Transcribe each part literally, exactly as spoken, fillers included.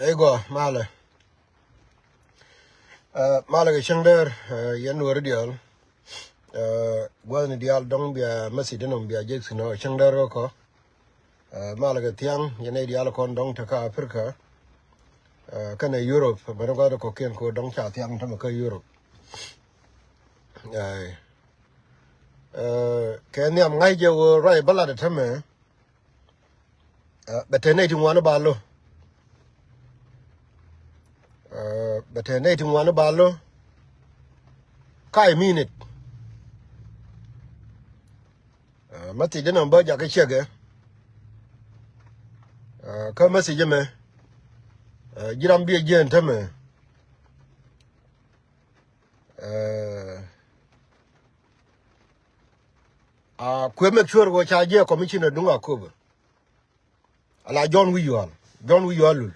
Ey gua malɛ. Ɛ, malɛ kɛ cäŋ däär, ɛ, yɛn weri diaal. Ɛ, gua̱thni diaal dɔ̱ŋ bia message däär nɔm bia jek thi̱n ɔ cäŋ däär kä kɔ. Ɛ, malɛ kɛ thiaŋ yɛn nɛy diaal kɔn dɔ̱ŋ te kä Africa. Ɛ, kɛnɛ Europe bänä gua̱th kɔ̱kiɛn kɛ dɔ̱ŋ ca thiaŋ tämɛ kä Europe. Ɛ, kɛ nhiam ŋa̱c jɛ wä ruac bä lat ɛ tämɛ. Ɛ, bɛ te nɛy ti ŋuan ba lo. Ɛ, bɛ te nɛy ti ŋuan ba lo. Ka i̱ minit. Ɛ, message däär nɔm bä jakä cɛkɛ. Ɛ, kä message mɛ. Ɛ, ji̱ ram biɛ jiɛn tämɛ. Ɛ, a kuɛ make sure wä ca jiɛ commissioner duŋ Akobo. Ala John Wi̱i̱ Yual. John Wi̱i̱ Yual Lul.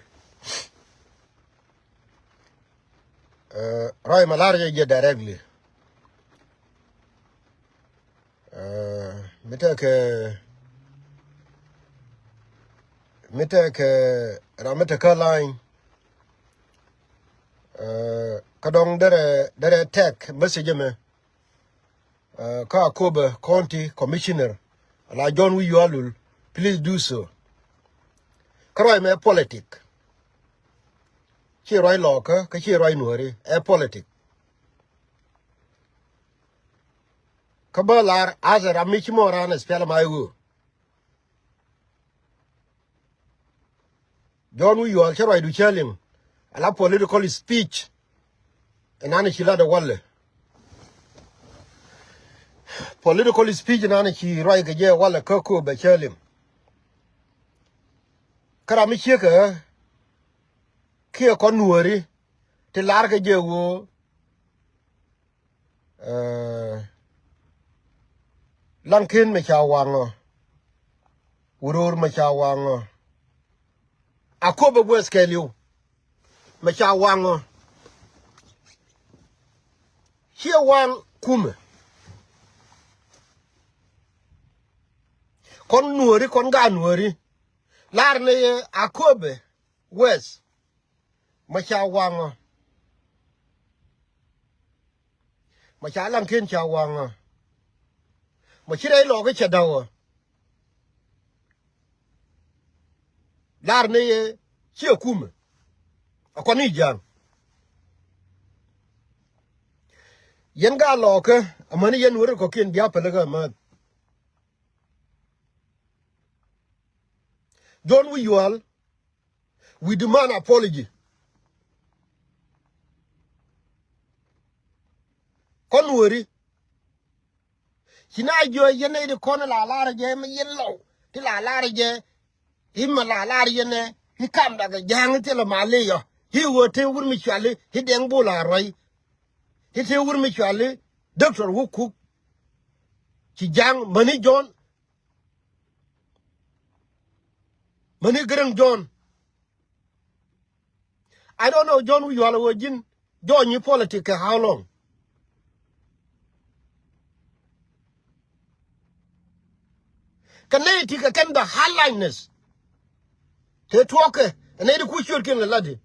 Ɛ, ruac ma lar jɛ jɛ directly. Ɛ, mi tekɛ, mi tekɛ ram mi tekä line. Ɛ, kä dɔ̱ŋ derɛ, derɛ text message mɛ. Ɛ, kä Akobo County Commissioner, ala John Wi̱i̱ Yual Lul, please do so. Kä ruac mɛ politic. Ciɛ ruac Lɔɔkä, kä ciɛ ruac Nuääri, ɛ politic. Kä bä lar, as a ram mi ci mɔ ran ɛ spial ma i̱ ɣöö. John Wi̱i̱ Yual cä ruacdu cä liŋ. Ala political speech. Ɛnan ci lat ɛ walɛ. Political speech ɛnan ci ruac kɛ jɛ walɛ kä Akobo cä liŋ. Kä ram mi ciekä kiɛ kɔn Nuääri ti lar kɛ jɛ ɣöö. Ɛ, Laŋkiɛn mɛ ca waŋɔ. Wuror mɛ ca waŋɔ. Akobo West kɛɛliw mɛ ca waŋɔ. Ciɛ waŋ kumɛ. Kɔn Nuääri, kɔn gaat Nuääri. Lar ni yɛ Akobo West. Ma ca waŋɔ. Ma ca Laŋkiɛn ca waŋɔ. Ma ci rɛy Lɔɔkä cɛ dawɔ. Lar ni yɛ ciɛ kumɛ. A kɔn i̱ ja̱a̱ŋ. Yɛn gaat Lɔɔkä, amäni yɛn weri kɔ̱kiɛn bia pälikä amäth. John Wi̱i̱ Yual, we demand apology. Kɔn Nuääri. Ci na jiɔ yɛn nɛy ti kɔn la lar jɛ mi yɛn lɔw. Ti la lar jɛ. I̱ ma la lar yɛn nɛ. I̱ kam dak ja̱a̱ŋ i̱ thilɛ ma li yɔ. I̱ ɣöö te wur mi cuali. I̱ dɛŋ bul a ruac. I̱ te wur mi cuali. Doctor Wukuk. Ci ja̱a̱ŋ mäni John. Mäni Gäräŋ John. I don't know John Wi̱i̱ Yual ɣöö ji̱n jɔɔc nyi politic kɛ how long. Kɛ nɛy ti kɛ kɛn the hardliness. Te tuɔɔkɛ ɛ nɛy ti kuc ciötkiɛn lɛ latdi.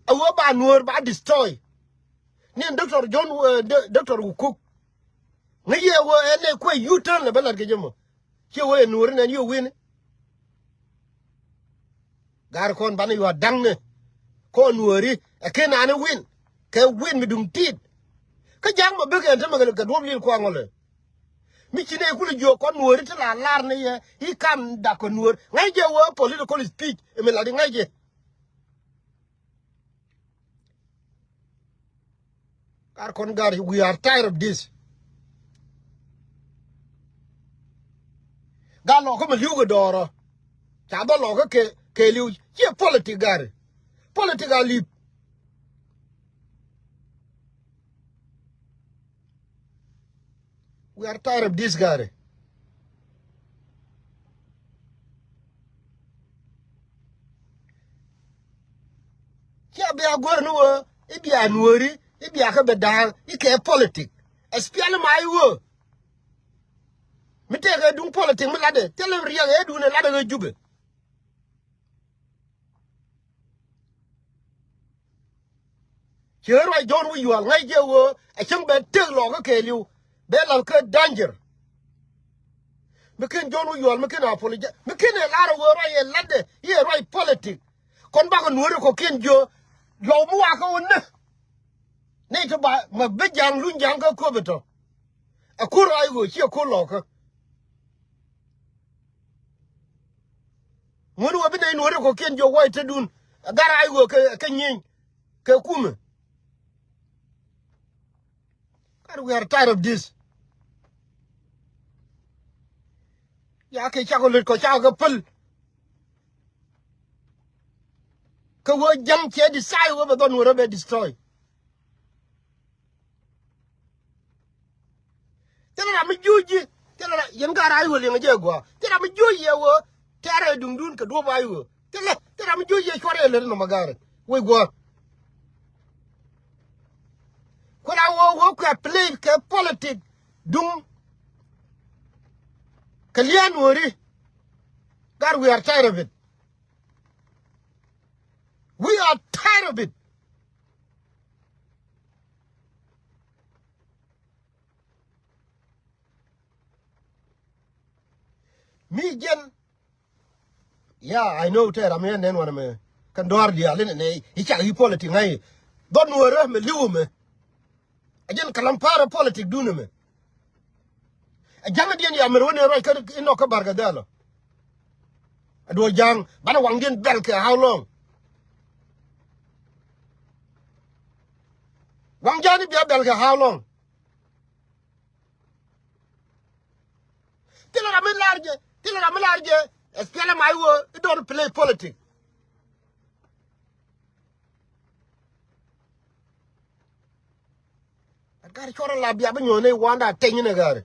A ɣöö ba Nuäär ba destroy. Ni ɛn Doctor John, eh, Do-, Doctor Wukuk. Ŋäc yɛ ɣöö ɛn nɛ kuɛ U-turn lɛ bä lat kɛ jɛ mɔ. Ciɛ ɣöö ɛ Nuääri nɛn yio̱w wi̱ni. Gaari kɔn banɛ yua̱a̱ da̱ŋni. Kɔn Nuääri ɛ ken ani win. Kɛ win mi duŋ ti̱i̱t. Kä ja̱a̱ŋ mɔ bek ɛn tämɛ kɛ duɔ̱p li̱l kuaŋ ɣɔlɛ. Mi ci nɛ kulɛ jiök kɔn Nuääri ti la lar ni yɛ i̱ kam dak kɛ Nuäär. Ŋäc jɛ wee political speech. Ɛ mi lat i̱ ŋäc jɛ. Gat kɔn gat, we are tired of this. Gat lɔkä mi li̱w kɛ dɔɔrɔ. Ca dhɔ lɔkä kɛ, kɛ li̱w. Ciɛ politic gat. Politic a li̱p. We are tired of this guy. Cia bia guäär ni wä i̱ bia Nuääri i̱ bia kä bɛ da̱a̱ŋ i̱ kɛ politic. Ɛ spial ma i̱ wä mi tëëkɛ duŋ politic mi latdɛ thilɛ riɛk ɛ duun ɛ latdɛ ɣä Jubɛ. Ci ɣän ruac John Wi̱i̱ Yual ŋäc jɛ ɣöö ɛ cäŋ bɛ tëk lɔɔkä kɛɛliw. Bɛ lath kä danger. Mi ken John Wi̱i̱ Yual mi ken apologize, mi ken ɛ lar ɣöö ruac ɛ latdɛ i̱ ɛ ruac politic. Kɔn bakɔ nuɔ̱ɔ̱ri kɔ̱kiɛn jiö lɔw mi wakä ɣöö nä. Nɛy ti ba mɛ bi ja̱a̱ŋ luny ja̱a̱ŋ kä köpɛ tɔ. Ɛ kur ruac ɣöö ciɛ kur lɔɔkä. Ŋun wä bi nɛy nuɔ̱ɔ̱ri kɔ̱kiɛn jiö wac tetdun. Ɛ gar ruac ɣöö kɛ, kɛ nyieny kɛ kumɛ. But we are tired of this. Ya kɛ cakɔ lät kɔ cakɔ kɛ päl. Kɛ wee ja̱ŋ cɛ decide wee bɛ dhɔn wee rɛ bɛ destroy. Thilɛ ram mi juuc ji̱. Thilɛ ram yɛn gaat ruac ɣöö liɛŋɛ jɛ gua̱a̱. Thilɛ ram mi juuc yɛ ɣöö tɛ̈rɛ duŋdun kɛ duɔ̱ɔ̱p ruac ɣöö. Thilɛ, thilɛ ram mi juuc yɛ cuɔrɛ lät nɔmɔ ga̱a̱rɛ. Wec gua̱a̱. Kuɛ la wä wä kuɛ play kɛ politic duŋ. Kɛ liɛn wä ri. God, we are tired of it. We are tired of it. Mi jɛn. Yeah, I know tɛ ram yɛn nɛn wanɛ mɛ. Kɛn duar diaal inɛ nɛ i̱ cak i̱ politic ŋa̱c. Dhɔt nuɔrä mɛ li̱w mɛ. A jɛn kalam parä politic dun mɛ. A ja̱ŋ diɛn ya mɛ ruɔ̱n in ruac kä inɔ kä barkɛ dhɛl ɔ. A duɔ ja̱ŋ banɛ waŋdiɛn bɛl kɛ how long? Waŋ ja̱ŋ ni bia bɛl kɛ how long? Thilɛ ram mi lar jɛ, thilɛ ram mi lar jɛ. S P L M I O, it don't play politic. Gat cuɔr la bia bi nyuɔ̱n ni wanda teny ni gari.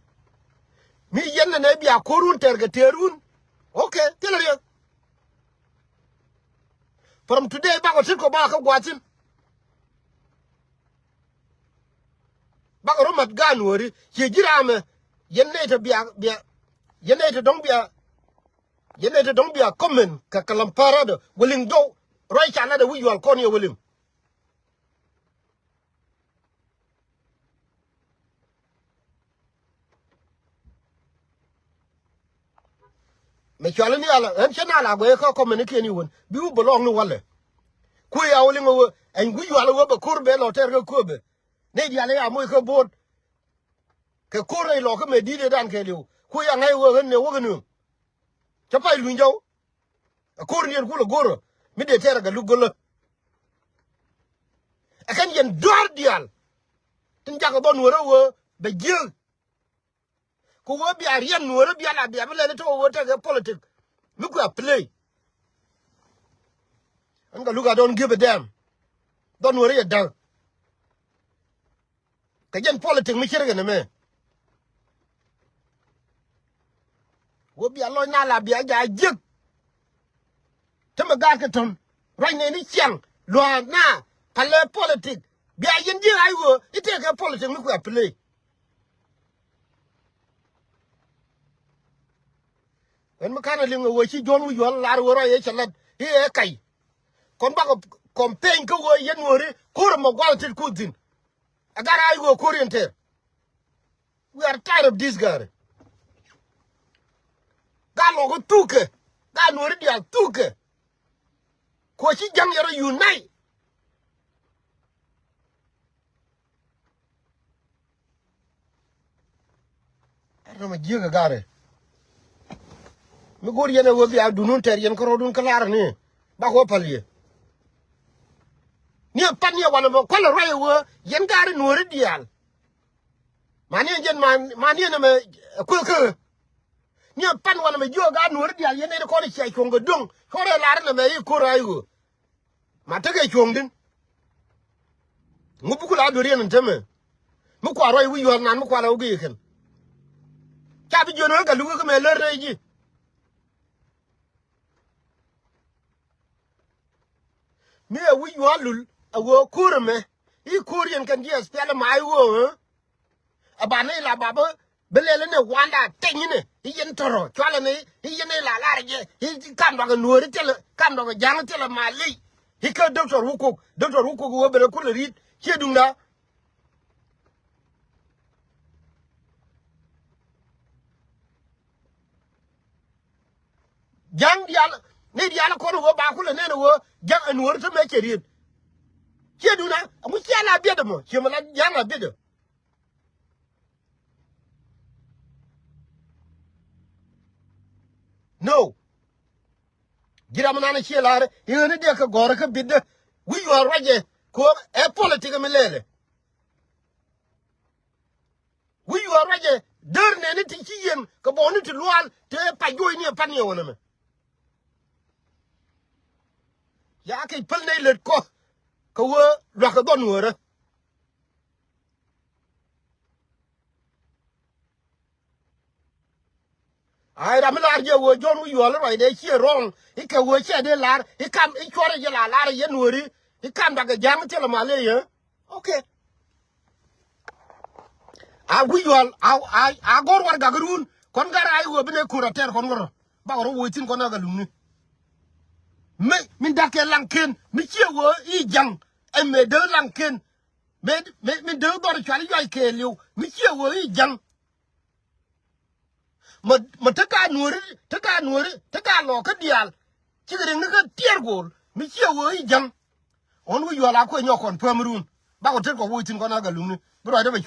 Mi yɛn ni ne bia korun tɛr kɛ tɛrun. Okay, thilɛ riek. From today bakɔ tit kɔ bakɔ guathin. Bakɔ rɔ mat gan wori. Cie ji̱ ramɛ. Yɛn nɛy te bia, bia. Yɛn nɛy te dɔ̱ŋ bia. Yɛn nɛy te dɔ̱ŋ bia comment kɛ kɛ lam parä dɔ. Wä liŋ dɔw. Ruac ca lat ɛ wi̱c yual kɔn yɛ wä liŋ. Mɛ cuali ni ala ɣän cä na la guɛy kä kɔmɛnikiɛn i̱ wän bi wä bɛ lɔɔk ni walɛ. Kuëë ya wä liŋ ɣöö ɛny wi̱c yual ɣöö bɛ ko̱r bɛ lɔ tɛr kä kööbɛ. Nɛy diaal ɛ ya moc kä bo̱o̱t. Kɛ ko̱r rɛy lɔ kä mɛ di̱t ëëdan kɛɛliw kuëë ya ŋa̱c ɣöö ɣän nɛ wäk ɛ nööŋ. Cä pay luny jɔw. Ɛ ko̱r niɛn kulɛ go̱rä mi dee tɛr ɛ kɛ luk go̱lä. Ɛ kɛn yɛn dua̱r diaal tin jakä bä nuɔ̱ɔ̱rä ɣöö bɛ jiääk. Kɛ ɣöö bia riɛn nuɔ̱ɔ̱rä bia la bia bi lɛl i̱ te ɣöö tekɛ politik mi kuɛ play. Ɛn kɛ luk a don't give a damn. Dhɔn nuɔ̱ɔ̱rä yɛ da̱k. Kɛ jɛn politik mi ce̱tkɛ nɛmɛ. Wä bia lɔc na la bia ja jiäk. Te mi gaat kɛ tɔ̱n ruac nɛni ciaŋ lua̱a̱ na palɛ politik. Bia yɛn jiäk a i̱ ɣöö i̱ tëëkɛ politik mi kuɛ play. Ɣän mi ka̱n a liŋ ɛ ɣöö ci John Wi̱i̱ Yuɔl lar ɣöö ruac ëë cɛ lat i̱ ɛ kac. Kɔn bakɔ campaign kä ɣöö yɛn nuɔ̱ɔ̱ri ko̱r ɛmɔ gua̱l tit kuth thi̱n. Ɛ gat a i̱ ɣöö ko̱r yɛn tɛr. We are tired of this guy. Gaa lɔk kä thukɛ. Gaa nuɔ̱ɔ̱ri diaal thukɛ. Kuɔ ci ja̱ŋ yɛrɛ unite. Ɛn ram a jiäk ɛ garɛ. Mi go̱o̱r yɛn ɛ wee bia dunun tɛr yɛn kä rɔɔdun kä la̱rä ni. Bak wä päl yɛ. Ni ɛ pan ni ɛ wanɛ mɛ kuäl ɛ ruac ɛ wee yɛn garɛ nuɔ̱ɔ̱ri diaal. Mani ɛn jɛn man, mani ɛn ɛmɛ kuekä. Ni ɛn pan wanɛ mɛ jiök a nuɔ̱ɔ̱ri diaal yɛn nɛy ti kɔn i̱ cia cuɔ̱ŋ kɛ duɔ̱ŋ. Cuɔ̱rɛ lar ɛn ɛmɛ i̱ ko̱r a i̱ ɣöö. Ma tekɛ cuɔ̱ŋdin. Ŋu bi ku la duer yɛn ɛn temɛ. Mi kua̱r ruac wi̱c yuɔ̱ɔ̱r nan mi kua̱r la wä gi̱i̱ kɛn. Ca bi jiön wä kɛ luk wä kä mɛ lär rɛy ji̱. Mi ɛ wi̱c yua̱a̱ lul ɛ ɣöö ko̱r ɛmɛ i̱ ko̱r yɛn kɛn ji̱ S P L M I O ɣöö. Ɛ ba nɛy la ba bä bi lɛl inɛ wanda teny inɛ i̱ yɛn tɔrɔ cual ɛmɛ i̱ yɛn nɛy la lar jɛ i̱ kam dɔk ɛ nuɔ̱ɔ̱ri thilɛ kam dɔk ɛ ja̱ŋ thilɛ ma ley. I̱ kä Doctor Wukuk, Doctor Wukuk ɣöö bɛ lɛ kulɛ ri̱t Ciɛ duŋda. Ja̱ŋ diaal, ni diaal kɔn wä ba kulɛ nɛn wä ja̱ŋ ɛ nuɔ̱ɔ̱ri te mɛ cɛ riet. Ciɛ duŋda, ɛŋu cia la biɛt ɛmɔ, ciɛ mɛ la ja̱ŋ la biɛt ɛ. No. Ji̱ ram nan ciɛ lar i̱ ɣän i̱ dee kɛ gɔ̱r kä bitdä. Wi̱c yuɔ̱ɔ̱r ruacɛ kɛ ɣöö ɛ politik mi lɛlɛ. Wi̱c yuɔ̱ɔ̱r ruacɛ däär nɛni ti ci yien kɛ bɔɔni ti luaal ti pac juɔ̱ɔ̱cni ɛ pan yɛ wänä mɛ. Ya kɛ päl nɛy lät kɔ̱th kɛ ɣöö lua̱k kɛ dhɔn ɣöörä. Ai ram mi lar jɛ wee John Wi̱i̱ Yuɔl i̱ ruacdɛ ciɛ wrong i̱ kɛ wee ciɛ dee lar i̱ kam i̱ cuɔrɛ jɛ la lar i̱ yɛn weri i̱ kam dakɛ ja̱a̱ŋ thilɛ mal i̱ yɛ. Okay. A Wi̱i̱ Yuɔl a a a go̱r warɛgak run kɔn gat ray wee bi nɛ ko̱r a tɛr kɔn ɣärɔ bak rɔ wee thi̱n kɔn a kɛ luŋni. Mi mi dakɛ laŋ ken mi ciɛ wee i̱ ja̱ŋ ɛn mëë dee laŋ ken. Mëë mëë mëë dee dhɔr cual i̱ yuay kɛɛliw mi ciɛ wee i̱ ja̱ŋ. Mɛ mɛ te ka nuɔri te ka nuɔri te ka lɔ kä diaal. Cikɛ riŋni kä tiɛɛr go̱o̱l mi ciɛ wee i̱ jäŋ. Ɣän Wi̱i̱ Yuɔl a kuɛ nyɔk kɔn päm run bakɔ tet kɔ wec thi̱n kɔn a kɛ luŋni bi ruacdä bɛ